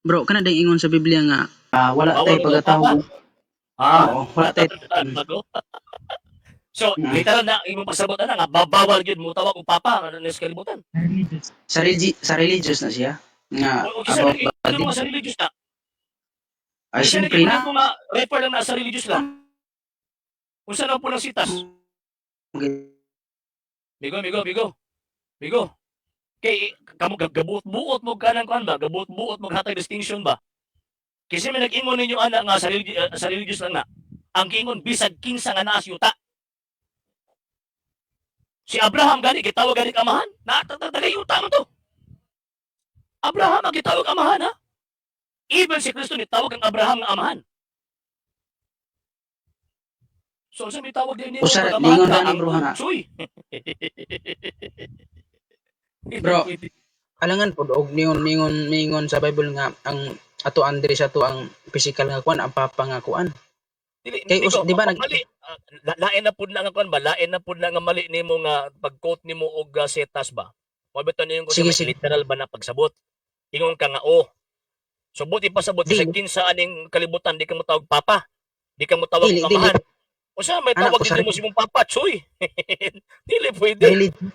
Bro, kana dang ingon sa Biblia nga wala Bawal tay mo pagkatawag. Ah, Oo, wala tay. Bago. So, literal na imong pagsabot ana nga babawal gyud mo tawag og papa ano sa kalibutan. Sa religious na siya nga O sa about ano body. mga sa religious na? Ay, Kasi siyempre na. mo nga refer lang na sa religious lang. Unsa na po ng sitas? Migo, migo, migo. Migo. Kay kamo gabuot-buot mo kanang kuan ba? Gabuot-buot mo hatag distinction ba? Kasi may nag-ingon ninyo ana nga sa religious lang na. Ang giingon bisag kinsa nga naa sa yuta. Si Abraham gani gitawag gani amahan. Na taga yuta man to. Abraham ang gitawag amahan, ha. Even si Kristo nitawag ang Abraham nga amahan. So unsa may tawag din nimo Usa, pag amahan ningon ka, gani, ang bro, nga. Tsuy. Bro, alangan pod og ningon ningon ningon sa Bible nga ang ato andre sa ato ang physical nga kuan, ang papa nga kuan. Dili, Kay Nico, di ba mali, lain na pud na nga kuan ba? Lain na pud na nga mali nimo nga pag-quote nimo og setas ba? Mo bitaw niyo ko sa Sige, may sige. literal ba na pagsabot. Ingon ka nga oh. So buti pasabot Di. sa kinsa aning kalibutan di ka mo tawag papa. Di ka mo tawag Dili, og dili. amahan. Unsa may Anak tawag ko sa dito mo si mong papa, Choy? Dili pwede. Religious.